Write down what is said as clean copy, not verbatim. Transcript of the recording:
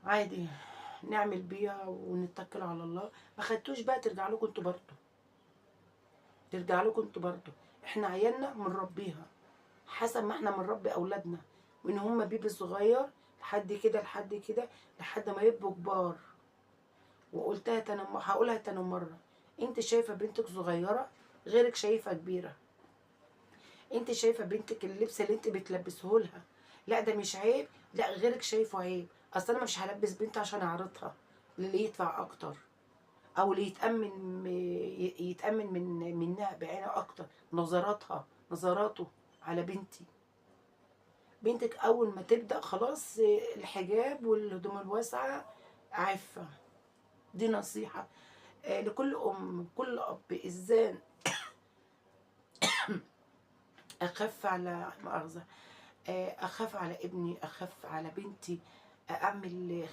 عادي نعمل بيها ونتكل على الله. ما خدتوش بقى ترجع لكم انتوا برضه، ترجع لكم انتوا برضه. احنا عيالنا بنربيها حسب ما احنا بنربي اولادنا، وان هم بيبي صغير لحد كده لحد كده لحد ما يبقوا كبار. وقلتها تاني، هقولها تاني مرة، انت شايفة بنتك صغيرة، غيرك شايفة كبيرة. انت شايفة بنتك اللبس اللي انت بتلبسه لها لا ده مش عيب، لا غيرك شايفه عيب. اصل انا مش هلبس بنت عشان اعرضها للي يدفع اكتر او اللي يتأمن منها بعينه اكتر، نظراتها نظراته على بنتي. بنتك اول ما تبدأ خلاص الحجاب والهدوم الواسعة عفة. دي نصيحة لكل ام كل اب. ازاي اخف على مؤاخذة، اخاف على ابني، اخاف على بنتي، اعمل